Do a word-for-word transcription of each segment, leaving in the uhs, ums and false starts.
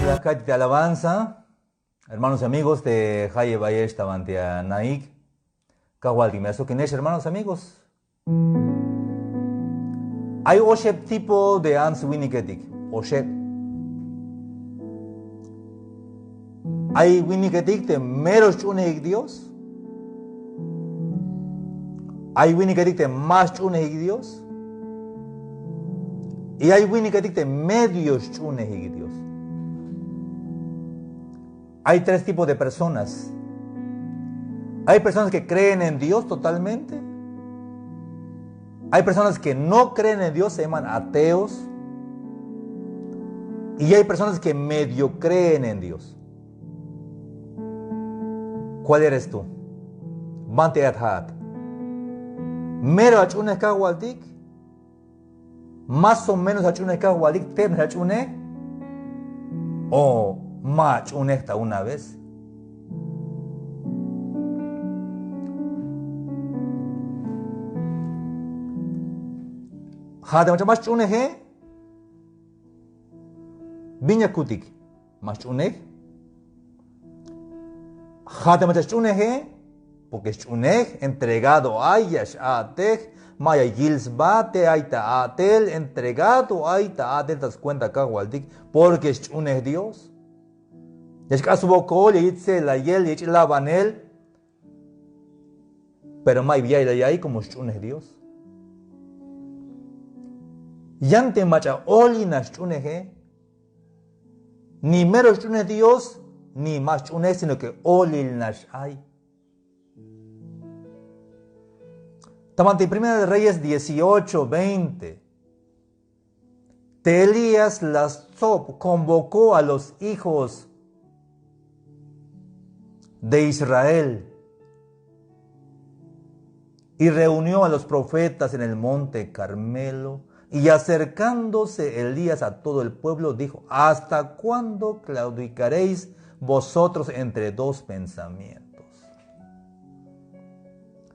La ka'ytik te alabanza, hermanos y amigos, te jayeb ayex ta banti anaik. Kajwaltik me asokinex, hermanos y amigos. Ay oxeb tipo de ants winiketik, oxeb. Ay winiketik te mero sch'uunejik Dios. Ay winiketik te ma sch'uunejik Dios. Y ay winiketik te medio sch'uunejik Dios. Hay tres tipos de personas. Hay personas que creen en Dios totalmente. Hay personas que no creen en Dios, se llaman ateos. Y hay personas que medio creen en Dios. ¿Cuál eres tú? Banti ayat ja'at. Mero ach'uunej Kajwaltik. Más o menos ach'uunej Kajwaltik, tebnax ach'uunej. O ma ach'uunej ta una vez. Ja' te mach'a ma sch'uuneje. ¿Bin ya kutik? Ma sch'uunej. Ja' te mach'a sch'uuneje, porque sch'uunej, entregado ay, ya x-a'tej, ma ya yil sba te ay ta a'tel, entregado ay ta a'tel ta scuenta Kajwaltik, porque sch'uunej Dios. Ya xk'ax swokol, ya yich' tse'layel, ya yich' labanel. Pero ma'yuk ya'iy la ya'iy como sch'uunej Dios. Yan te mach'a olil nax sch'uuneje. Ni mero sch'uunej Dios, ni ma sch'uunej, sino que olil nax ay. Ta banti Primera de Reyes dieciocho veinte. Te Elías la stsob, convocó a los hijos de Israel y reunió a los profetas en el monte Carmelo. Y acercándose Elías a todo el pueblo, dijo: ¿Hasta cuándo claudicaréis vosotros entre dos pensamientos?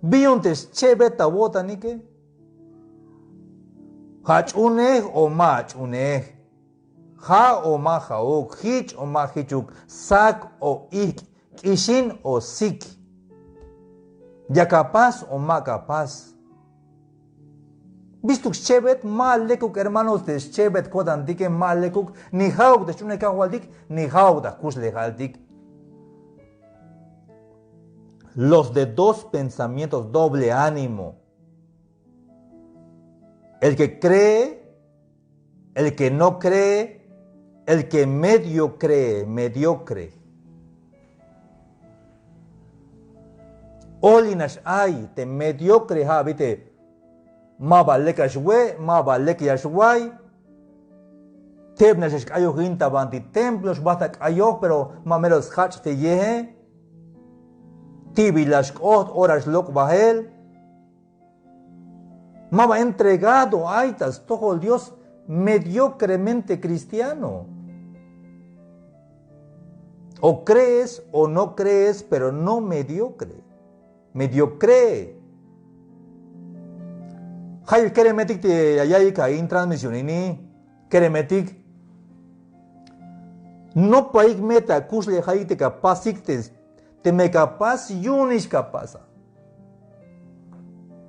¿Bin yu'un te schebet ta awo'tanike? ¿Ja' ach'uunej o ma ach'uunej? ¿Ja' o ma ja'uk? ¿Jich o ma jichuk? ¿Sak o ijk'? ¿K'ixin o sik? ¿Yak apas o ma yak apas? ¿Bistuk schebet? Ma lekuk, hermanos, te schebet ko'tantike, ma lekuk. Ni ja'uk te sch'uunej Kajwaltik, ni ja'uk ta jkuxlejaltik. Los de dos pensamientos, doble ánimo. El que cree, el que no cree, el que medio cree, mediocre. Olil nax ay te mediocre, ja' abi te maba lek ya xwe', maba lek ya xway. Tebnax ya xk'ayojin ta banti templo, xbajt ta k'ayoj, pero ma mero sjach' te yeje. Tibil ya xk'ot, ora xlok' bajel. Maba entregado ay ta stojol Dios, mediocremente cristiano. O crees o no crees, pero no mediocre. Mediocre. Jayeb keremetik te ya yaiyik a in transmisión ini. Keremetik. Nopaik me ta kuxlejalik te ka pasik te, teme ka pas, yu'unix ka pas a.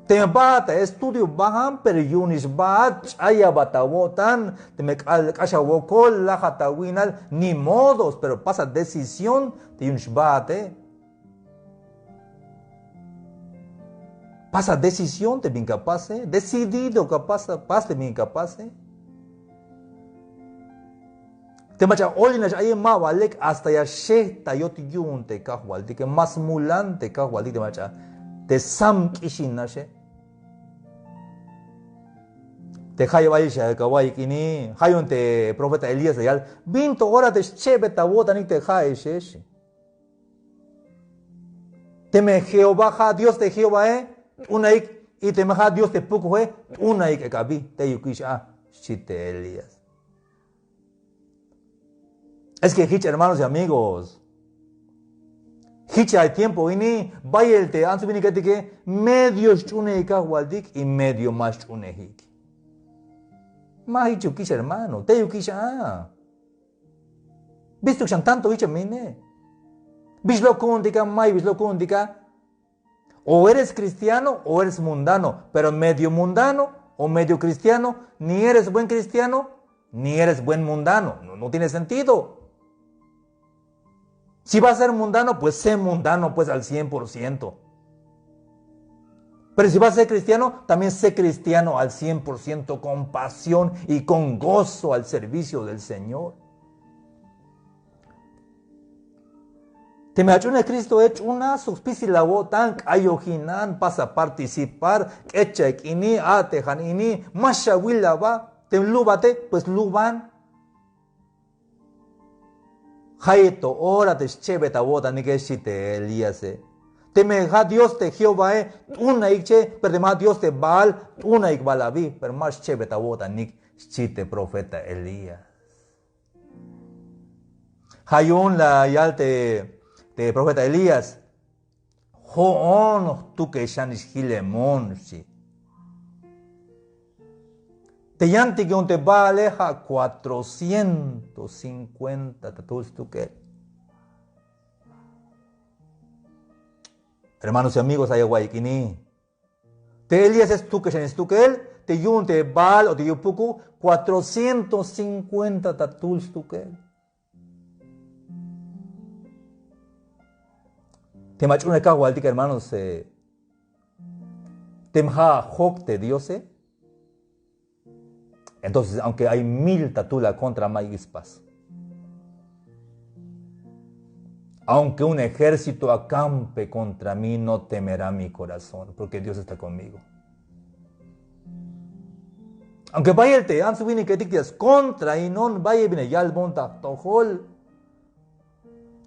Teme baat ta estudio, bajan, pero yu'unix baat, ch'aybat awo'tan, teme k'ax awokol, lajat awi'nal, ni modos, pero pasa decisión te yu'unix baate. Pasa decisión te bin ka pase, decidido ka pasa, pas te bin ka pase. Te mach'a olil nax aye, maba lek, hasta ya xejtayot yu'un te Kajwaltike, ma smulan te Kajwaltik te mach'a te sam k'ixin naxe. Te jayeb ayex ya awa'iyik ini, ja' yu'un te profeta Elías la yal: ¿Bin to ora te schebet awo'tanik te ja'exe? Teme Jehová ja' Dios te Jehovae, t'unaik, y teme ja' Dios te pukuje, t'unaik ek abi, teyukix a, xchi te Elías. Es que jich, hermanos y amigos, jich ay tiempo ini, bayel te ants winiketike, medio sch'uunejik Kajwaltik y medio ma sch'uunejik. Ma jichukix, hermano, teyukix a. Bistuk xan tanto jich a me ine. Bi xlok ku'untik a, may bi xlok ku'untik a. O eres cristiano o eres mundano, pero medio mundano o medio cristiano, ni eres buen cristiano, ni eres buen mundano. No, no tiene sentido. Si vas a ser mundano, pues sé mundano, pues al cien por ciento. Pero si vas a ser cristiano, también sé cristiano al cien por ciento, con pasión y con gozo al servicio del Señor. Teme ach'unej Cristoe, ch'una sok spisil awo'tan, k'ayojinan, pasa participar, k'echa ek ini, a'tejan ini, ma xawil aba. Teme lubate, pues luban. Jayeb to ora te schebet awo'tanike, xchi te Elíase. Teme ja' Dios te Jehovae, t'unaik che, pero teme ja' Dios te Baal, t'unaik bal abi, pero ma schebet awo'tanik, xchi te profeta Elías. Ja' yu'un la yal te, te profeta Elías: Jo'on jtukel xanix jilemon, xchi. Te yantik yu'un te Baale ja' cuatrocientos cincuenta ta jtul stukel. Hermanos y amigos, ay awa'iyik ini. Te Elíase stukel xan stukel, te yu'un te Baal o te yu'un puku cuatrocientos cincuenta ta jtul stukel. Teme ach'unej Kajwaltik, hermanos, eh, teme ja' ajok te Diose, entonces, aunque ay mil ta jtul acontra, ma'yuk bi spas. Aunque un ejército acampe contra mí, no temerá mi corazón, porque Dios está conmigo. Aunque bayel te ants winiketik te ya skontrainon, bayel bin ya yalbon ta jtojol.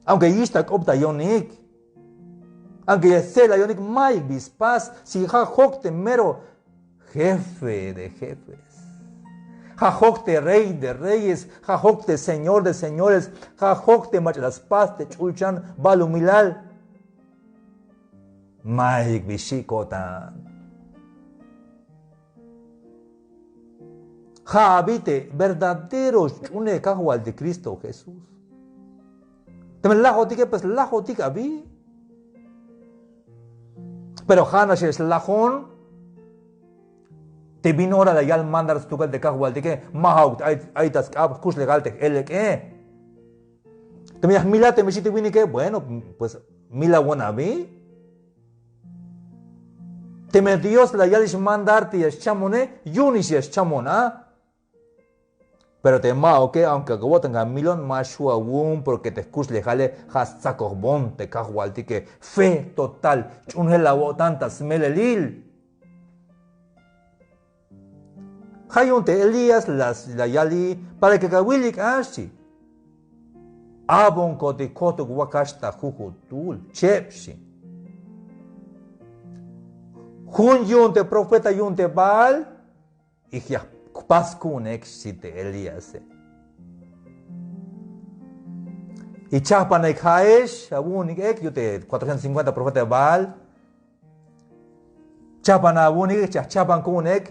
Aunque yich' ta k'op ta yonik, aunque ya stse'layonik, ma'yuk bi spas, si ja' ajok te mero jefe de jefes, ja' ajok te rey de reyes, ja' ajok te señor de señores, ja' ajok te mach'a la spas te ch'ulchan balumilal, ma'yuk bi xi' ko'tan. Ja' abi te verdadero sch'unej Kajwaltik Cristo Jesús. Teme lajotike, pues lajotik abi. Pero ja'nax ya xlajon, te bin ora la yal mandar stukel te Kajwaltike, ma ja'uk ay, ay ta sk'ab, jkuxlejal te j-elek'e. Teme ya jmilat, teme xi te winike, bueno, pues milawon abi. Teme Dios la yalix mandar te ya xchamone, yu'unix ya xchamon a. Pero te ma'uke, aunque awo'tan ka milon, ma xju' awu'un, porque te jkuxlejale ja' stsakojbon te Kajwaltike, fe total, ch'unjel awo'tan ta smelelil. Ja' yu'un te Elías la, la yali: para que ka awilik a, xchi, abonkotik kojtuk wakax ta jujutul, cheb, xchi. Jun yu'un te profeta yu'un te Baal, y ya jpas ku'unek, xchi te Elíase. Y chajpanek ja'ex, awu'unik ek, yu'un te cuatrocientos cincuenta profeta Baal. Chajpan awu'unik, ya jchajpan ku'unek.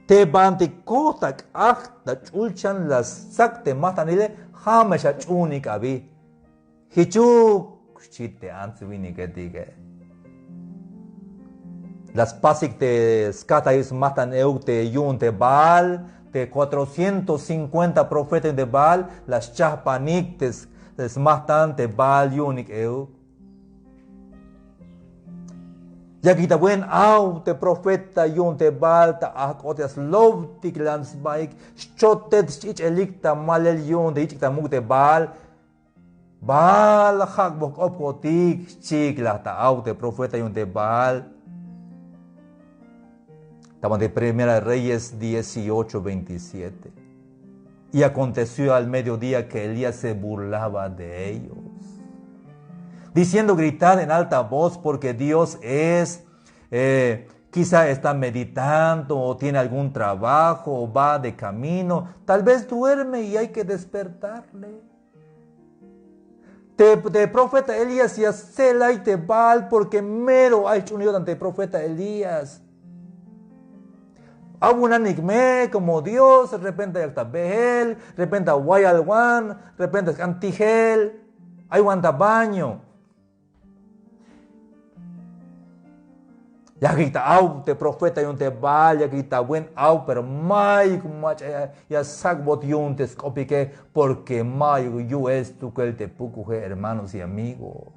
Te banti koj ta k'ajk' ta ch'ulchan la stsak te majtanile, ja' me xach'uunik abi. Jichuk, xchi te ants winiketike. La spasik te skajtajil smajtan euk te yu'un te Baal, te cuatrocientos cincuenta profeta yu'un te Baal, la schajpanik te s-, te smajtan te Baal yu'unik euk. Yakik ta buen aw te profeta yu'un te Baal ta ajk'ot, ya slowtiklan sbaik, xchotet xch'ich'elik ta malel yu'un te yich'ik ta muk' te Baal. Baal, jak'boj k'opkotik, xchiik la ta aw te profeta yu'un te Baal. Ta banti Primera Reyes dieciocho veintisiete. Y aconteció al mediodía que Elías se burlaba de ellos, diciendo: "Gritad en alta voz, porque Dios es, eh, quizá está meditando, o tiene algún trabajo, o va de camino. Tal vez duerme y hay que despertarle". Te, te profeta Elías ya stse'lay te Baal, porque mero ay jch'unej yo'tan te profeta Elías. Awunanik me como Dios, repente yak ta beel, repente awayalwan, repente sk'an tijel, ay wan ta baño. Yakik ta aw te profeta yu'un te Baal, yakik ta buen aw, pero mayuk mach'a ya, ya sak'bot yu'un te sk'opike, porque mayuk yu'el stukel te pukuje, hermanos y amigos.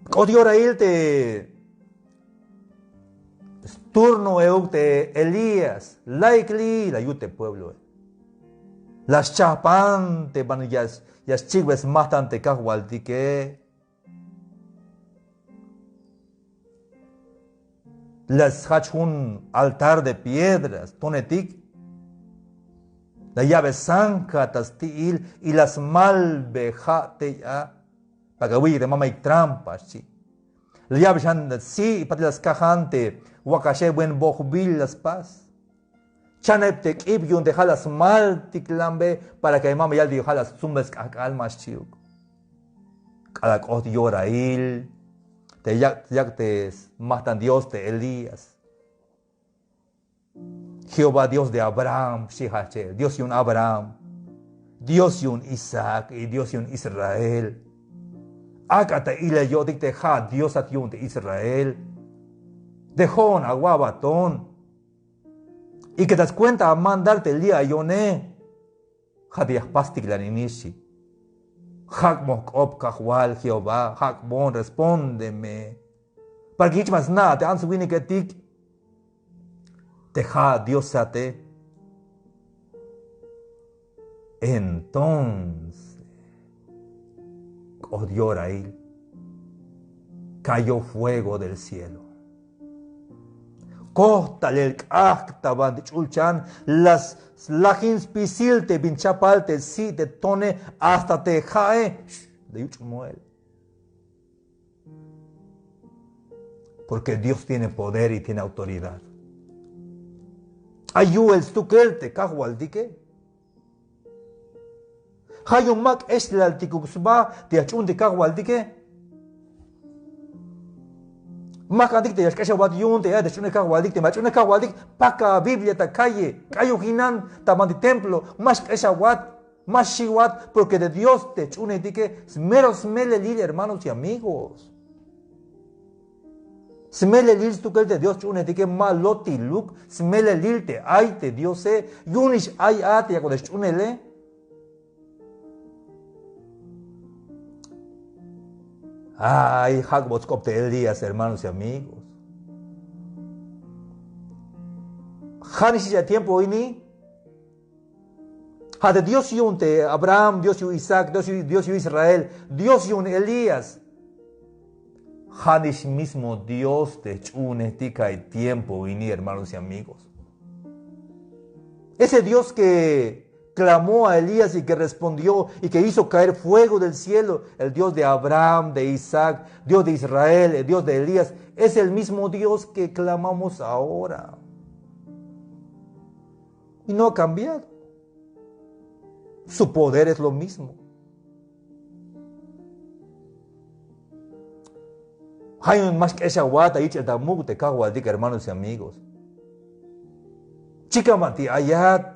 K'ot yorail te sturno euk te Elías, la'ik li' la yut te puebloe. La schajpan te ban ya, ya xchik'be smajtan te kajwaltike. La sjach jun altar de piedras tonetik. La ya'be zanja ta sti'il y la smalbe ja' tey a. Para que awiyik te mame ay trampa, xchi. La ya'be xan si' patil la skajan te wakaxe, buen bojbil la spas. Chaneb te k'ib yu'un te ja' la smaltiklanbe para que ay mame yaltik ja' la stsumbel sk'ajk'al, ma xchiuk. K'alal k'ot yorail te yak', yak' te smajtan Dios te Elías. Jehová Dios de Abraham, xchi jajchel, Dios yu'un Abraham, Dios yu'un Isaac y Dios yu'un Israel. Ak'a ta ilel yo'tik te ja' Diosat yu'un te Israel. Te jo'on awa'baton. Y que ta scuenta amandar te li' ayone. Ja' te ya jpastiklan ini, xchi. Jak'bon jk'op Kajwal Jehová, jak'bon, respóndeme. Para que jich ma sna' te ants winiketik te ja' Diosate. Entonces k'ot yorail, cayó fuego del cielo. Koj talel k'ajk' ta banti ch'ulchan, la slajin spisil te bin chapal te si' te tone, hasta te ja'e la yuch' moel. Porque Dios tiene poder y tiene autoridad. Ay yu'el stukel te kajwaltike. Ja' yu'un ma k'exlaltikuk sba te ya xch'uun te kajwaltike. Ma jk'antik te ya xk'exawat yu'un te ya xch'uunej kajwaltik, teme ya xch'uunej kajwaltik, paka Biblia ta calle, k'ayojinan ta banti templo, ma xk'exawat, ma xiwat, porque te Dios te jch'uunejtike, mero smelelil, hermanos y amigos. Smelelil stukel te Dios jch'uunejtike, ma lotiluk, smelelil te ay te Diose, yu'unix ay a te yak'botik xch'uunele. Ay, jak'bot sk'op te Elías, hermanos y amigos. Ja'nix ich'a tiempo ini. Ja' te Dios yu'un te Abraham, Dios yu'un Isaac, Dios yu'un, Dios yu'un Israel, Dios yu'un Elías. Ja'nix mismo Dios te jch'uunejtik a tiempo ini, hermanos y amigos. Ese Dios que clamó a Elías y que respondió y que hizo caer fuego del cielo, el Dios de Abraham, de Isaac, Dios de Israel, el Dios de Elías, es el mismo Dios que clamamos ahora. Y no ha cambiado. Su poder es lo mismo. Ja' yu'un ma xk'exawat ta yich'el ta muk' te kajwaltik, hermanos y amigos. Chikan banti ayat.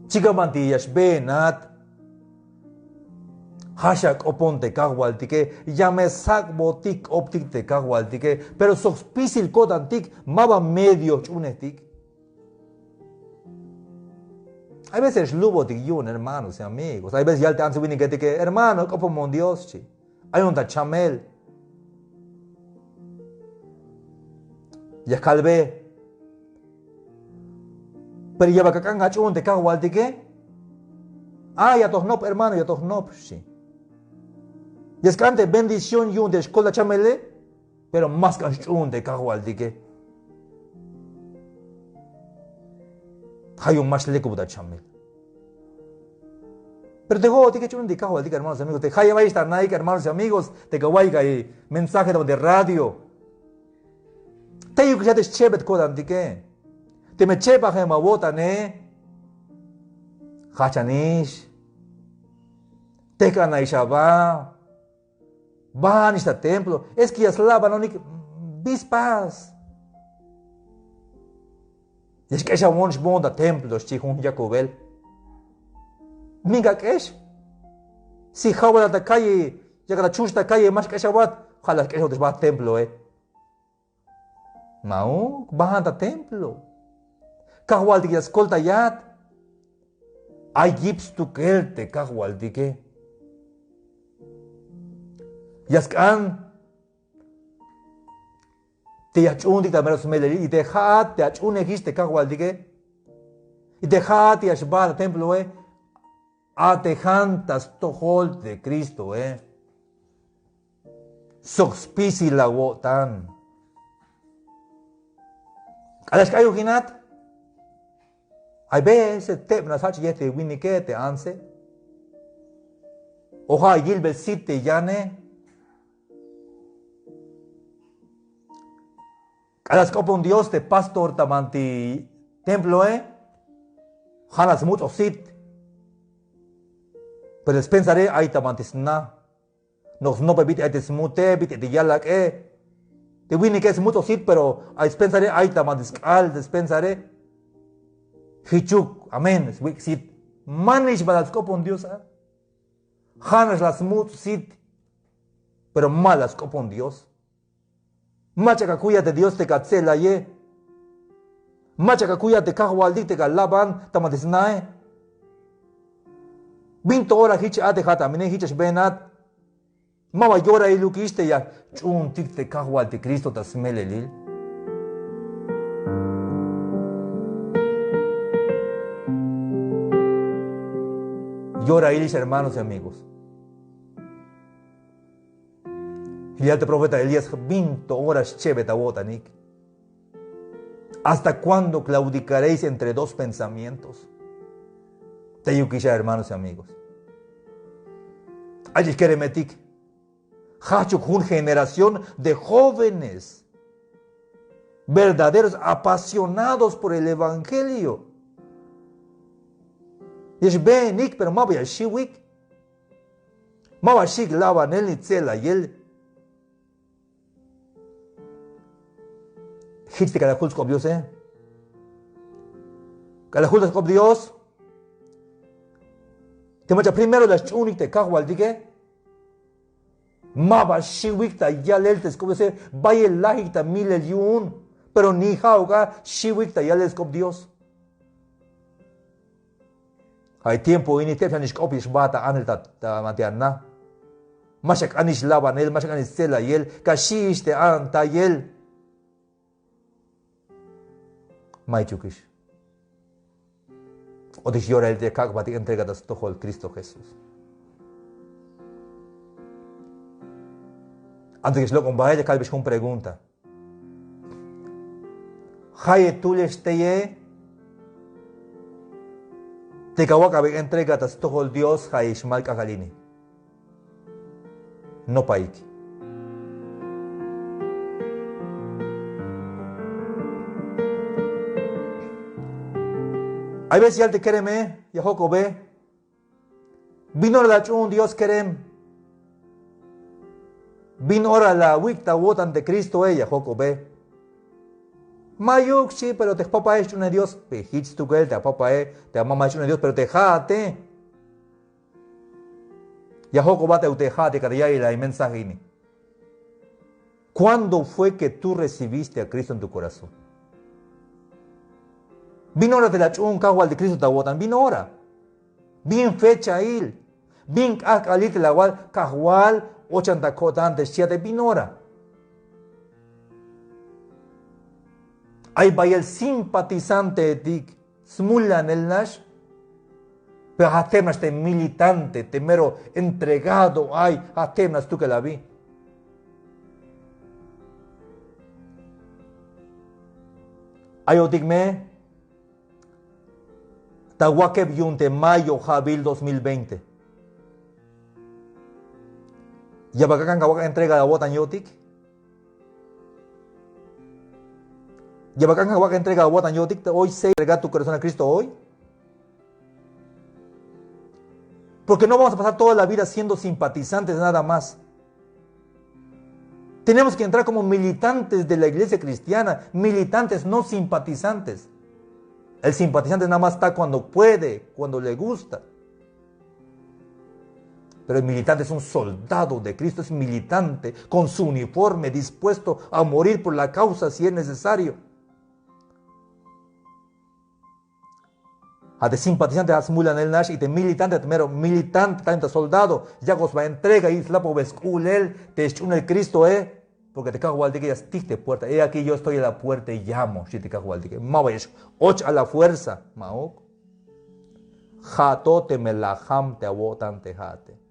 Chikan banti ya xbeenat. Ja' xak'opon te kajwaltike, ya me sak'botik k'optik te kajwaltike, pero sok spisil ko'tantik, maba medio jch'uunejtik. Hay veces xlubotik yu'un, hermanos y amigos. Hay veces yal te ants winiketike, hermano, k'opomon Dios, xchi. Ayon ta chamel. Ya kalbe. Pero ya bal ak'an ach'uun te kajwaltike. Ah, ya to jnop, hermano, ya to jnop, xchi. Ya sk'an te bendición yu'un te xkol ta chamele. Pero ma sk'an xch'uun te kajwaltike. Ja' yu'un ma xlekubot ta chamel. Pero te jo'otike jch'uunej te kajwaltik, hermanos y amigos, te jayeb ayex ta naik, hermanos y amigos, te kawa'iyik ay mensaje ta banti radio. Teyuk ya te xchebet ko'tantike. Teme chebajem awo'tane, jajchanix. Tejk'ana'ix aba. Baanix ta templo. Es que ya slabanonik. Bin spas. Ya xk'exawon xboon ta templo, xchi jun yakubel. Bin ka k'ex. Si jawal ta calle, yakat ta chux ta calle, ma xk'exawat, ja' la xk'exawat xba temploe. Ma'uk, bajan ta templo. Kajwaltik ya skoltayat. Ay yip stukel te kajwaltike. Ya sk'an te ya jch'uuntik ta mero smelelil, y te ja'at te ach'uunejix te kajwaltike, y te ja'at te ya xbaat ta temploe, a'tejan ta stojol te Cristoe. Sok spisil awo'tan. K'alal xk'ayojinat, ay veces teb la sjach yet te winike te antse. O ja' yilbel sit te yane. K'alal sk'opon Dios te pastor ta banti temploe, ja' nax smuts'oj sit. Pero te spensare ay ta banti sna. Noj snope bit'il ay te smute, bit'il te yalak'e. Te winike smuts'oj sit, pero ay spensare ay ta banti sk'al te spensare. Jichuk, amén, swik' sit. Manix ba la sk'opon Dios a. Ja' nax la smuts' sit, pero ma la sk'opon Dios. Mach'a ka kuyat te Dios te ka tse'laye. Mach'a ka kuyat te kajwaltik te ka laban ta banti snae. Bin to ora jich a'tejat a mine, jich xbeenat. Ma ba yorailukix te ya jch'uuntik te kajwaltik Cristo ta smelelil. Yorailix, hermanos y amigos. Jich la yal te profeta Elías, bin to ora xchebet awo'tanik. ¿Hasta cuándo claudicaréis entre dos pensamientos? Teyukix a, hermanos y amigos. Ay ch'ix keremetik. Jajchuk jun generación de jóvenes verdaderos, apasionados por el evangelio. Ya xbeenik, pero ma ba ya xiwik. Ma ba xi'ik labanel ni tse'layel. Jich te k'alal jul sk'op Diose. K'alal jul ta sk'op Dios, te mach'a primero la sch'uunik te kajwaltike, ma ba xiwik ta yalel te sk'op Diose, bayel lajik ta milel yu'un, pero ni ja'uk a xiwik ta yalel sk'op Dios. Ay tiempo ini teb xanix k'op ya xbaat ta anel ta, ta, ma te ana. Ma xak'anix labanel, ma xak'anix tse'layel, ka xi'ix te antayel. Ma jichukix. K'otix yorail te kak' jbatik entrega ta stojol Cristo Jesús. Antes que xlok'on bael, ya kalbex jun pregunta. Jayeb tulex teye te ka wak'abey entrega ta stojol Dios, jayeb xmal k'ajk'al ini. Nopaik. Ay veces yal te kereme, ya jojk'obe. ¿Bin ora la ach'uun Dios kerem? ¿Bin ora la awik' ta awo'tan te Cristoe? Ya jojk'obe. Mayuk xchi, pero te jpapae sch'uunej Dios. Pe jich stukel te apapae, te amamae sch'uunej Dios, pero te ja'ate. Ya jojk'obat te ja'at yakat ta ya'iyel a mensaje ini. ¿Cuándo fue que tú recibiste a Cristo en tu corazón? ¿Bin ora te la ach'uun kajwaltik Cristo ta awo'tan? ¿Bin ora? ¿Bin fechail? ¿Bin k'ajk'alil te la awal, Kajwal, ochan ta ko'tan te xchiate? ¿Bin ora? Ay bayel simpatizanteetik, smulanel nax. Pero ja' teb nax te militante, te mero entregado ay, ja' teb nax stukel abi. Ayotik me ta wakeb yu'un te mayo ja'bil dos mil veinte. ¿Ya bal ak'an ka wak' entrega awo'tan yo'tik? ¿Ya bal ak'an ka wak' entrega awo'tan yo'tik? ¿Te hoy se entrega tu corazón a Cristo hoy? Porque no vamos a pasar toda la vida siendo simpatizantes nada más. Tenemos que entrar como militantes de la iglesia cristiana, militantes, no simpatizantes. El simpatizante nada más está cuando puede, cuando le gusta. Pero el militante es un soldado de Cristo, es militante con su uniforme, dispuesto a morir por la causa si es necesario. A te simpatizante a smulanel nax, y te militante, te mero militante, también te soldado, ya k'o sba entrega y slapojbe sk'ulel te sch'unel Cristoe, porque te Kajwaltike ya stij te puerta. He aquí yo estoy a la puerta y llamo, xchi te Kajwaltike. Ma ba ya x-och a la fuerza, ma'uk. Ja' to teme la jam te awo'tan te ja'ate.